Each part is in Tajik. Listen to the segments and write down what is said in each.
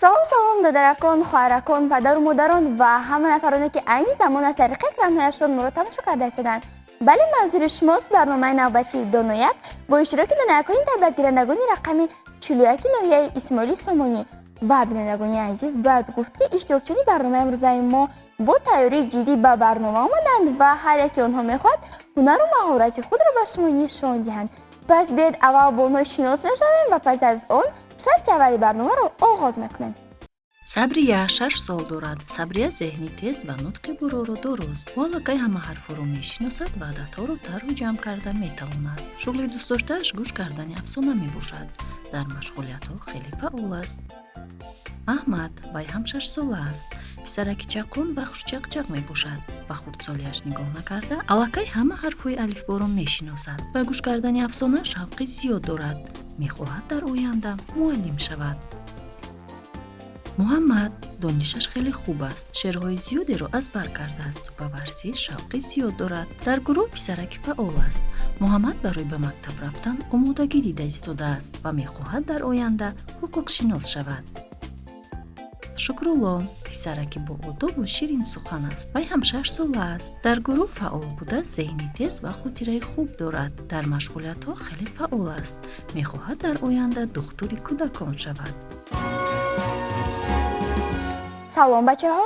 Салом, салом, додаракон, хоҳаракон, падару модарон ва ҳама нафароне, ки айни замон аз тариқи экранҳояшон моро тамошо карда истоданд. Бале, манзури шумост барномаи навбатии «Донояк» бо иштироки доноякони тарбиятгирандагони рақами 41 ноҳияи Исмоили Сомонӣ. Ва, бинандагони азиз, бояд гуфт, ки иштирокчиёни барномаи имрӯзаи мо бо тайёрии ҷиддӣ ба барнома омаданд ва ҳар яке онҳо мехоҳад ҳунару маҳорати худро ба шумо нишон диҳанд. Пас биёед, аввал бо онҳо шинос мешавем ва пас аз он шарти аввали барномаро оғоз мекунем. Сабрия 6 сол дорад. Сабрия зеҳни тез ва нутқи буроро дорост. Ӯ аллакай ҳама ҳарфҳоро мешиносад ва ададҳоро тарҳу ҷамъ карда метавонад. Шуғли дӯстдоштааш гӯш кардани афсона мебошад. Дар машғулиятҳо хеле фаъол аст. Аҳмад, вай ҳам 6сола аст. Писараки чаққон ва хушчақчақ мебошад. Ба хурдсолиаш нигоҳ накарда, аллакай ҳама ҳарфҳои алифборо мешиносад. Ба гӯш кардани афсона шавқи зиёд дорад. Мехоҳад дар оянда муаллим шавад. Муҳаммад, донишаш хеле хуб аст, шеърҳои зиёдеро аз бар кардааст, ба варзиш шавқи зиёд дорад. Дар гурӯҳ писараки фаъол аст. Муҳаммад барои ба мактаб рафтан омодагӣ дида истодааст ва мехоҳад дар оянда ҳуқуқшинос шавад. Шукрулло писараки боодобу ширинсухан аст. Вай ҳам 6сола аст. Дар гурӯҳ фаъол буда, зеҳни тез ва хотираи хуб дорад. Дар машғулиятҳо хеле фаъол аст. Мехоҳад дар оянда духтури кӯдакон шавад. Салом, бачаҳо!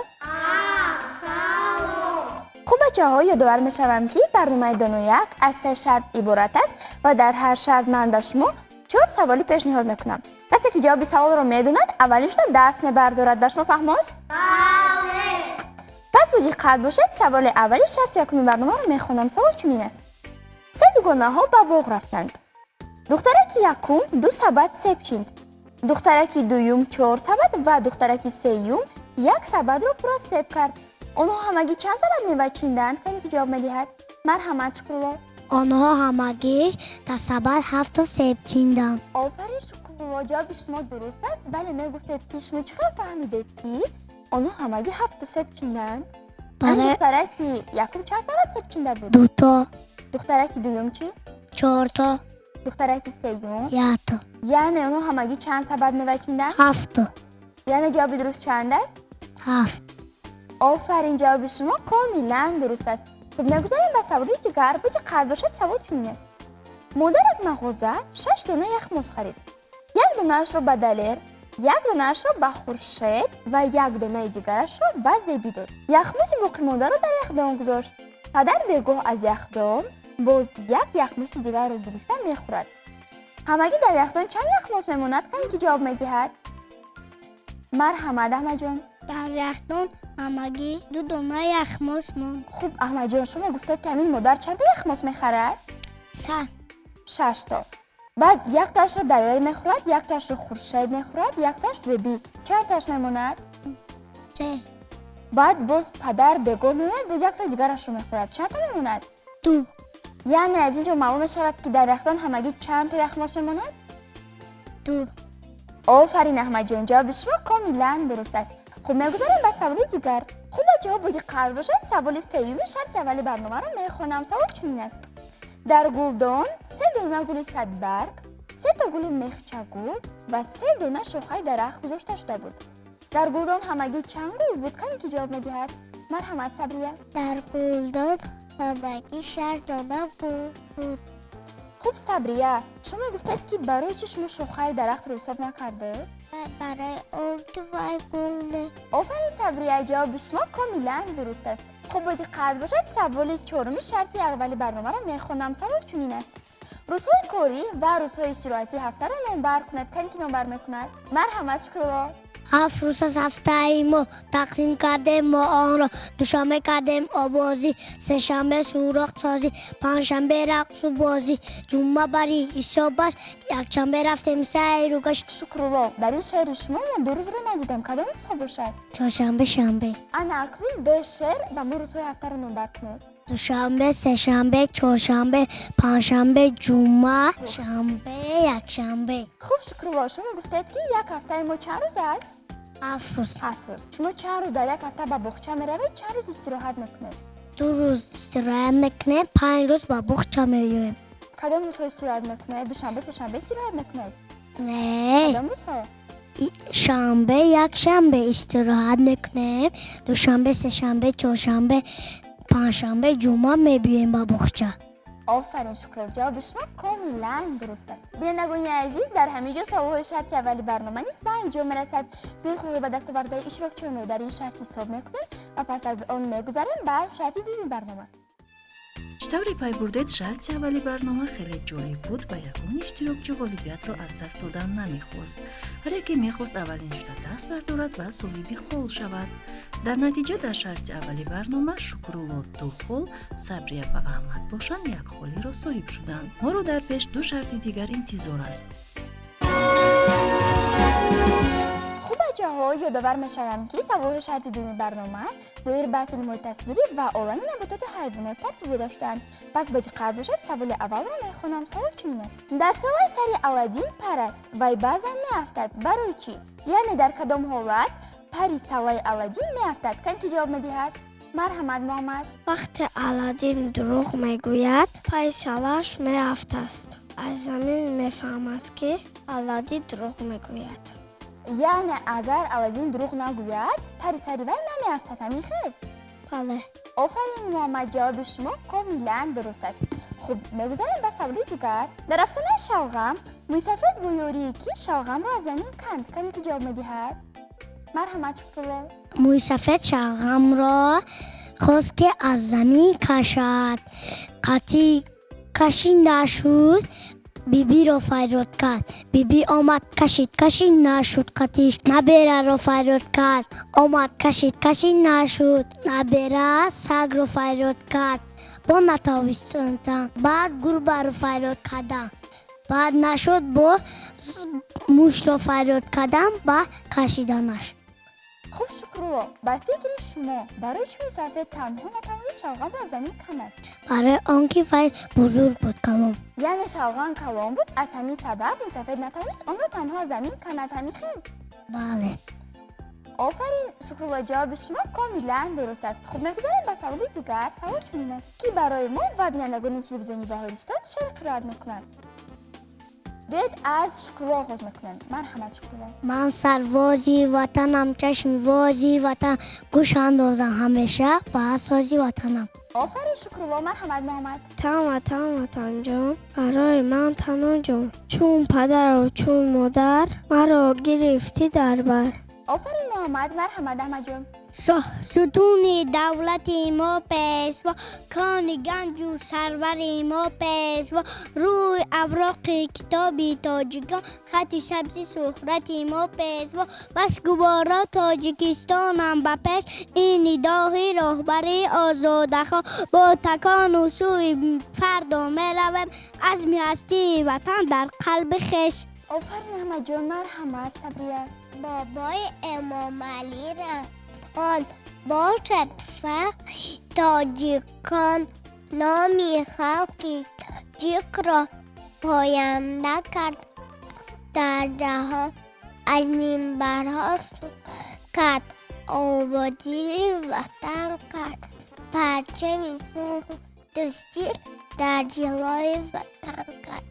Хуб, бачаҳо, ёдовар мешавам, ки барномаи «Донояк» аз се шарт иборат аст ва дар ҳар шарт ман ба шумо чор саволӣ пешниҳод мекунам. Касе ки ҷавоби саволро медонад, аввалин шуда даст мебардорад. Ба шумо фаҳмост? Пас бо диққат бошед, саволи аввали шарти якуми барномаро мехонам. Савол чунин аст: се дугонаҳо ба боғ рафтанд. Духтараки якум ду сабад себ чинд, духтараки дуюм чор сабад ва духтараки сеюм як сабадро пур аз себ кард. Онҳо ҳамагӣ чанд сабад мева чинданд? Кане, ки ҷавоб медиҳад? Марҳамат, Шукрулло. Онҳо ҳамагӣ дар сабад ҳафто себ чинданд. Офарин, Шукрулло, ҷавоби шумо дуруст аст. Бале, мегуфтед, ки шумо чӣ хел фаҳмидед, ки онҳо ҳамагӣ ҳафту себ чинданд? Барои Духтараки якум чанд сабад себ чинда буд? Дуто. Духтараки дуюм чӣ? Чорто. Духтараки сеюм? Якто. Яъне онҳо ҳамагӣ чанд сабад мева чинданд? Ҳафто. Яъне ҷавоби дуруст чанд аст? Ҳафт. Офарин, ҷавоби шумо комилан дуруст аст. Хуб, мегузарем ба саволи дигар. Бо диққат бошед, савол чунин аст: модар аз мағоза шаш дона яхмоз харид. Як донаашро ба Далер, як донаашро ба Хуршед ва як донаи дигарашро ба Зебӣ дод. Яхмози боқимондаро дар яхдон гузошт. Падар бегоҳ аз яхдон боз як яхмози дигарро гирифта мехӯрад. Ҳамагӣ дар яхдон чанд яхмоз мемонад? Кане, ки ҷавоб медиҳад? Марҳамат, Аҳмадҷон. Дар яхдон ҳамагӣ ду дона яхмоз монд. Хуб, Аҳмадҷон, шумо гуфтед, ки ҳамин модар чандто яхмоз мехарад? Шаш. Шашто. Баъд яктоашро Далер мехӯрад, яктоашро Хуршед мехӯрад, яктоаш Зебӣ. Чандтоаш мемонад? Се. Баъд боз падар бегоҳ меояд, боз якто дигарашро мехӯрад. Чандто мемонад? Ду. Яъне аз ин ҷо маълум мешавад, ки дар яхдон ҳамагӣ чандто яхмоз мемонад? Ду. Офарин, Аҳмадҷон, ҷавоби шумо комилан дуруст аст. Хуб, мегузарем ба саволи дигар. Хуб, бачаҳо, бо диққат бошед, саволи сеюми шарти аввали барномаро мехонам. Савол чунин аст: дар гулдон се дона гули садбарг, сето гули мехчагул ва се дона шохаи дарахт гузошта шуда буд. Дар гулдон ҳамагӣ чанд гул буд? Кане, ки ҷавоб медиҳад? Марҳамат, Сабрия. Дар гулдон ҳамагӣ шаш дона гул буд. Хуб, Сабрия, шумо гуфтед, ки барои чӣ шумо шохаи дарахтро ҳисоб накардед? Барои он ки вай гул не. Офарин, Сабрия, ҷавоби шумо комилан дуруст аст. Хуб, бо диққат бошед, саволи чоруми шарти аввали барномаро мехонам. Савол чунин аст: рӯзҳои корӣ ва рӯзҳои истироҳатии ҳафтаро номбар кунед. Кане, ки номбар мекунад? Марҳамат, Шукрулло. 7 рӯз аз ҳафтаи мо, тақсим кардем мо онро. Душанбе кардем обозӣ, сешанбе суроғсозӣ, панҷшанбе рақсу бозӣ, ҷумъа бари ҳисоб аст, якшанбе рафтем сайру гашт. Шукрулло, дар ин шеъри шумо мо ду рӯзро надидем. Кадом рӯзҳо бошад? Чоршанбе, шанбе. Ана акнун бе шеър ба мо рӯзҳои ҳафтаро номбар кунед. Душанбе, сешанбе, чоршанбе, панҷшанбе, ҷумъа, шанбе, якшанбе. Хуб, Шукрулло, шумо гуфтед, ки як ҳафтаи мо чанд рӯз аст? 7 рӯз. 7 рӯз. Шумо чанд рӯз дар як ҳафта ба боғча меравед, чанд рӯз истироҳат мекунед? 2 рӯз истироҳат мекунем, 5 рӯз ба боғча меоем. Кадом рӯзҳо истироҳат мекунед? Душанбе, сешанбе истироҳат мекунед? Не. Кадом рӯзҳо? Шанбе, якшанбе истироҳат мекунем. Душанбе, сешанбе, чоршанбе, панҷшанбе, ҷумъа мебиёем ба боғча. Офарин, Шукрулло, ҷавоби шумо комилан дуруст аст. Бинандагони азиз, дар ҳамин ҷо саволҳои шарти аввали барнома низ ба анҷом мерасад. Биёед, холҳои ба даст овардаи иштирокчиёнро дар ин шарт ҳисоб мекунем ва пас аз он мегузарем ба шарти дуюми барнома. Чӣ тавре пай бурдед, шарти аввали барнома хеле ҷолиб буд ва ягон иштирокчӣ ғолибиятро аз даст додан намехост. Ҳар яке мехост аввалин шуда даст бардорад ва соҳиби хол шавад. Дар натиҷа, дар шарти аввали барнома Шукрулло ду хол, Сабрия ва Аҳмад бошанд, як холиро соҳиб шуданд. Моро дар пеш ду шарти дигар интизор аст. Хуб, бачаҳо, ёдовар мешавам, ки саволҳои шарти дуюми барнома доир ба филмҳои тасвирӣ ва олами набототу ҳайвонот тартиб дода шудаанд. Пас бо диққат бошед, саволи аввалро мехонам. Савол чунин аст: дар салаи сари Аладдин пар аст, вай баъзан меафтад. Барои чӣ? Яъне дар кадом ҳолат пари салаи Аладдин меафтад? Кан ки ҷавоб медиҳад? Марҳамат, Муҳаммад. Вақте Аладдин дурӯғ мегӯяд, пайи салааш меафтаст. Аз замин мефаҳмад, ки Аладдин дурӯғ мегӯяд. Яъне агар Аладдин дурӯғ нагӯяд, пари сари вай намеафтад, ҳамин хел? Бале. Офарин, Муҳаммад, ҷавоби шумо комилан дуруст аст. Хуб, мегузарем ба саволи дигар. Дар афсонаи шалғам мӯйсафед бо ёрии кӣ шалғамро аз замин канд? Кане ки ҷавоб медиҳад? Марҳамат, Шукрулло. Мӯйсафед шалғамро хост, ки аз замин кашад. Қатӣ кашӣ нашуд, бибиро фарёд кард. Биби омад, кашид, кашид, нашуд қатиш. Набераро фарёд кард, омад, кашид, кашид, нашуд. Набера сагро фарёд кард, бо натавонистанд. Баъд гурбаро фарёд кардам, баъд нашуд, бо мушро фарёд кардам, ба кашиданаш. Хуб, Шукрулло, ба фикри шумо, барои чӣ мӯйсафед танҳо натавонист шалғамро аз замин канад? Барои он ки вай бузург буд, калон. Яъне шалғам калон буд, аз ҳамин сабаб мӯйсафед натавонист онро танҳо аз замин канад, ҳамин хел? Бале. Офарин, Шукрулло, ҷавоби шумо комилан дуруст аст. Хуб, мегузарем ба саволи дигар. Савол чунин аст: ки барои мо ва бинандагони телевизиони Баҳористон шеър қироат мекунанд? Биёед, аз Шукрулло оғоз мекунем. Марҳамат, Шукрулло. Ман сарбози ватанам, чашми бози ватан, гӯш андозам ҳамеша ба сози ватанам. Офарин, Шукрулло. Марҳамат, Муҳаммад. Ватан, ватан, ватанҷон, барои ман тану ҷон, чун падару чун модар маро гирифтӣ дар бар. Офарин, Муҳаммад. Марҳамат, Аҳмадҷон. Сутуни давлати мо Пешво, кони ганҷу сарвари мо Пешво, рӯи авроқи китоби тоҷикон хати сабзи шӯҳрати мо Пешво, бас гуворо Тоҷикистонам ба пеш, ин нидоҳи роҳбари озодахоҳ, бо такону сӯи фардо меравем, азми ҳастии ватан дар қалби хеш. Офарин, Аҳмадҷон. Марҳамат, Сабрия. Бобои Эмомалӣ Раҳмон бошад фахри тоҷикон, номи халқи тоҷикро поянда кард дар ҷаҳон, аз минбарҳо кард ободии ватан, кард парчами сулҳу дӯстӣ дар ҷилои ватан кард.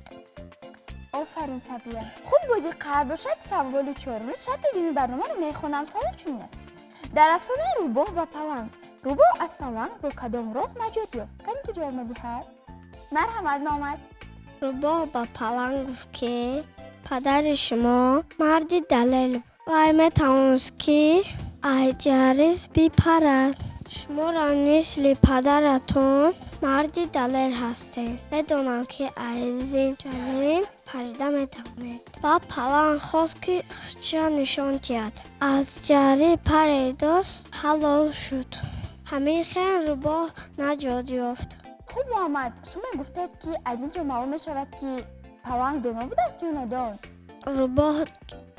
Офарин, Сабрия. Хуб, бо диққат бошад, саволи чоруми шарти дуюми барномаро мехонам. Савол чунин аст: дар афсонаи рӯбоҳ ва паланг рӯбоҳ аз паланг бо кадом роҳ наҷот ёфт? Кане ки ҷавоб медиҳад? Марҳамат, Муҳаммад. Рӯбоҳ ба паланг гуфт, ки падари шумо марди далел буд, вай метавонист, ки аз ҷарис бипарад. Шуморо мисли падаратон марди далер ҳастем, медонам, ки аз ин ҷарин парида метавонед. Баъд паланг хост, ки худша нишон диҳад, аз ҷарӣ паридост, ҳалол шуд. Ҳамин хел рӯбоҳ наҷот ёфт. Хуб, Муҳаммад, шумо гуфтед, ки аз ин ҷо маълум мешавад, ки паланг доно будааст ё нодон? Рӯбоҳ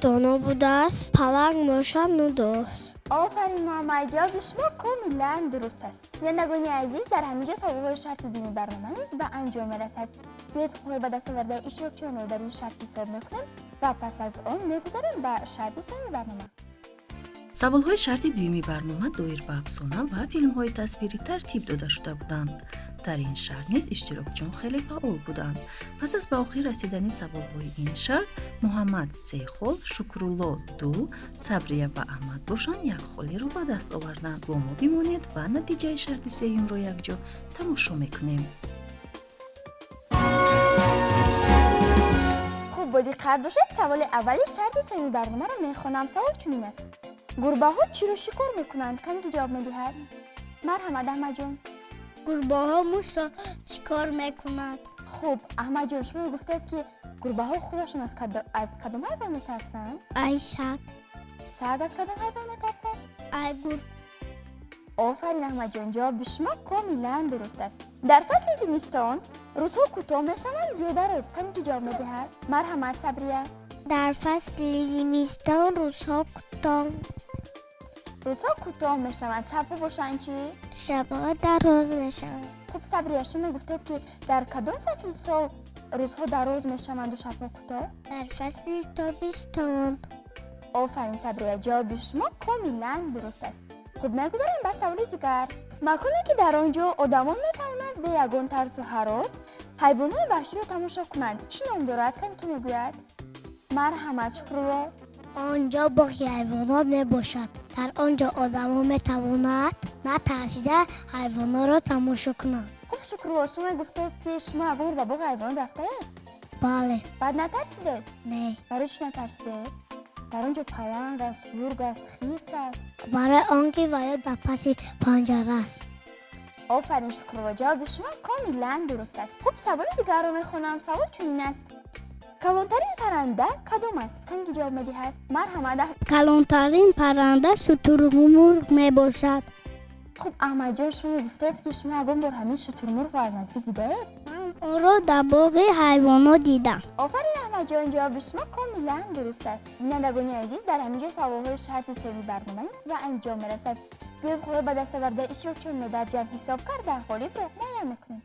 доно будааст, паланг бошад нодост. Офарин, Муҳаммад, ҷавоби шумо комилан дуруст аст. Бинандагони азиз, дар ҳамин ҷо саволҳои шарти дуюми барнома низ ба анҷом мерасад. Биёед, холҳои ба даст овардаи иштирокчиёнро дар ин шарт ҳисоб мекунем ва пас аз он мегузарем ба шарти сеюми барнома. Саволҳои шарти дуюми барнома доир ба афсона ва филмҳои тасвирӣ тартиб дода шуда буданд. Дар ин шарт низ иштирокчиён хеле фаъол буданд. Пас аз ба охир расидани саволҳои ин шарт, Муҳаммад се хол, Шукрулло ду, Сабрия ва Аҳмад бошанд, як холиро ба даст оварданд. Бо мо бимонед ва натиҷаи шарти сеюмро якҷо тамошо мекунем. Хуб, бо диққат бошед, саволи аввали шарти сеюми барномаро мехонам. Савол чунин аст: гурбаҳо чиро шикор мекунанд? Кане ки ҷавоб медиҳад? Марҳамат, Аҳмадҷон. Гурбаҳо мушро шикор мекунанд. Хуб, Аҳмадҷон, шумо гуфтед, ки гурбаҳо худашон аз кадом ҳайвон метарсанд? Ай саг. Саг аз кадом ҳайвон метарсад? Ай гург. Офарин, Аҳмадҷон, ҷавоби шумо комилан дуруст аст. Дар фасли зимистон рӯзҳо кӯтоҳ мешаванд ё дароз? Кане ки ҷавоб медиҳад? Марҳамат, Сабрия. Дар фасли зимистон рӯзҳо кӯтоҳ. Рӯзҳо кӯтоҳ мешаванд, шабҳо бошанд чӣ? Шабҳо дароз мешаванд. Хуб, Сабрия, шумо мегуфтед, ки дар кадом фасли сол рӯзҳо дароз мешаванду шабҳо кӯтоҳ? Дар фасли тобистон. Офарин, Сабрия, ҷавоби шумо комилан дуруст аст. Хуб, мегузарем ба саволи дигар. Маконе ки дар он ҷо одамон метавонанд бе ягон тарсу ҳарос ҳайвонҳои ваҳширо тамошо кунанд, чӣ ном дорад? Кане ки мегӯяд? Марҳамат, Шукрулло. Он ҷо боғи ҳайвонот мебошад. Дар он ҷо одамо метавонад натарсида ҳайвонотро тамошо кунанд. Хуб, Шукрулло, шумо гуфтед, ки шумо ягон бор ба боғи ҳайвонот рафтаед? Бале. Баъд натарсидед? Не. Барои чӣ натарсидед? Дар он ҷо паланг аст, гург аст, хирс аст. Барои он ки ваё дар паси панҷара аст. Офарин, Шукрулло, ҷавоби шумо комилан дуруст аст. Хуб, саволи дигарро мехонам. Савол чунин аст: калонтарин парранда кадом аст? Кане ки ҷавоб медиҳад? Марҳамат. Калонтарин парранда шутурмурғ мебошад. Хуб, Аҳмадҷон, шумо гуфтед, ки шумо ягон бор ҳамин шутурмурғро аз наздик дидаед? Ман онро дар боғи ҳайвонот дидам. Офарин, Аҳмадҷон, ҷавоби шумо комилан дуруст аст. Бинандагони азиз, дар ҳамин ҷо саволҳои шарти сеюми барнома низ ба анҷом мерасад. Биёед, холҳои ба даст овардаи иштирокчиёнро дар ҷамъ ҳисоб карда, ғолибро муайян мекунем.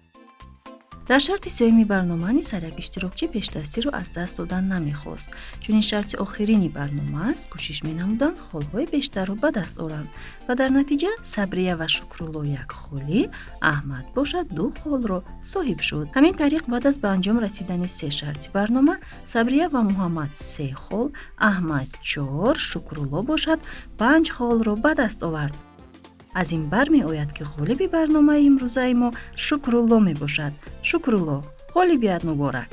Дар шарти сеюми барнома низ ҳар як иштирокчӣ пешдастиро аз даст додан намехост. Чунин шарти охирини барнома аст, кӯшиш менамуданд холҳои бештарро ба даст оранд ва дар натиҷа Сабрия ва Шукрулло як холӣ, Аҳмад бошад, ду холро соҳиб шуд. Ҳамин тариқ, баъд аз ба анҷом расидани се шарти барнома, Сабрия ва Муҳаммад се хол, Аҳмад чор, Шукрулло бошад, панҷ холро ба даст овард. Аз ин бармеояд, ки ғолиби барномаи имрӯзаи мо Шукрулло мебошад. Шукрулло, ғолибият муборак!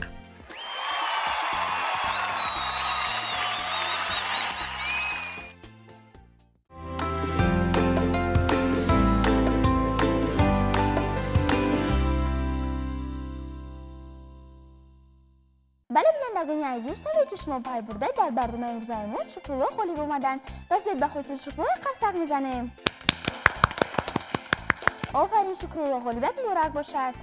Бале, бинандагони азиз, тавре ки шумо пай бурдед, дар барномаи имрӯзаи мо Шукрулло ғолиб омаданд. Пас биёед, ба хотири Шукрулло қарсак мезанем. Офарин, Шукрулло, ғолибият муборак бошад!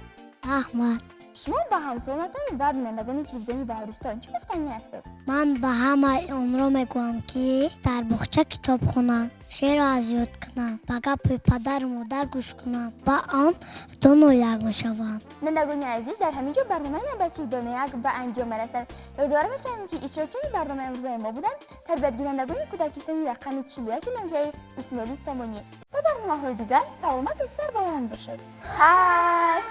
Раҳмат. Шумо ба ҳамсолонатон ва бинандагони телевизиони Баҳористон чӣ гуфтанӣ ҳастед? Ман ба ҳамаи онро мегӯям, ки дар боғча китоб хонанд, шеърро аз ёд кунанд, ба гапи падару модар гӯш кунанд ва он донояк мешаванд. Бинандагони азиз, дар ҳамин ҷо барномаи навбатии Донояк ба анҷом мерасад. Ёдовар мешавем, ки иштирокчиёни барномаи имрӯзаи мо буданд тарбиятгирандагони кӯдакистони рақами 41 ноҳияи Исмоили Сомонӣ. Та барномаҳои дигар саломату сарбаланд бошед. Хайр.